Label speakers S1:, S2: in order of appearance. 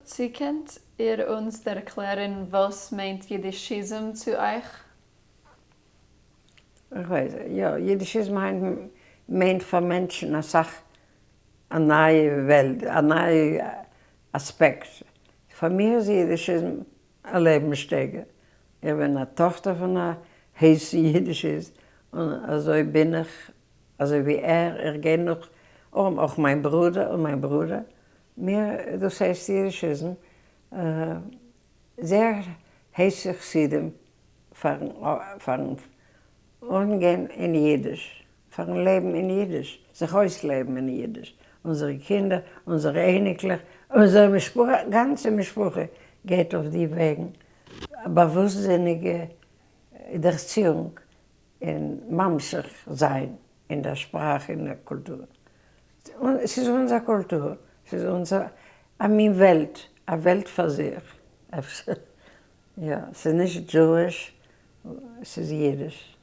S1: צי קענט איר אונז דערקלערן וואס מיינט יידישיזם צו אייך?
S2: איך ווייס, יא, יידישיזם היינט מיינט פאר מענטשן אסאך א נייע וועלט, א נייע אספעקט. פאר מיר איז יידישיזם א לעבנסשטייגער. איך בין א טאכטער פון א הייסן יידישיסט, און אזוי בין איך, אזוי ווי ער, איך גיי נאך אויך מיין ברודער און מיין ברודער. מיר, דאס הייסט יידישיזם, זייער הייסע חסידים פארן אנגיין אין אידיש, פארן לעבן אין אידיש, זיך אויסלעבן אין אידיש, אונזערע קינדער, אונזערע אייניקלעך, אונזערע משפחה, גאנצע משפחה גייט אויף די וועגן, א באוואוסטזיניגע דערציאונג און ממשיך זיין אין דער שפראך און דער קולטור. ס'איז אונזער קולטור, ס'איז אונזער א מין וועלט, א וועלט פאר זיך, אפשר, יא, ס'איז נישט Jewish, ס'איז אידיש.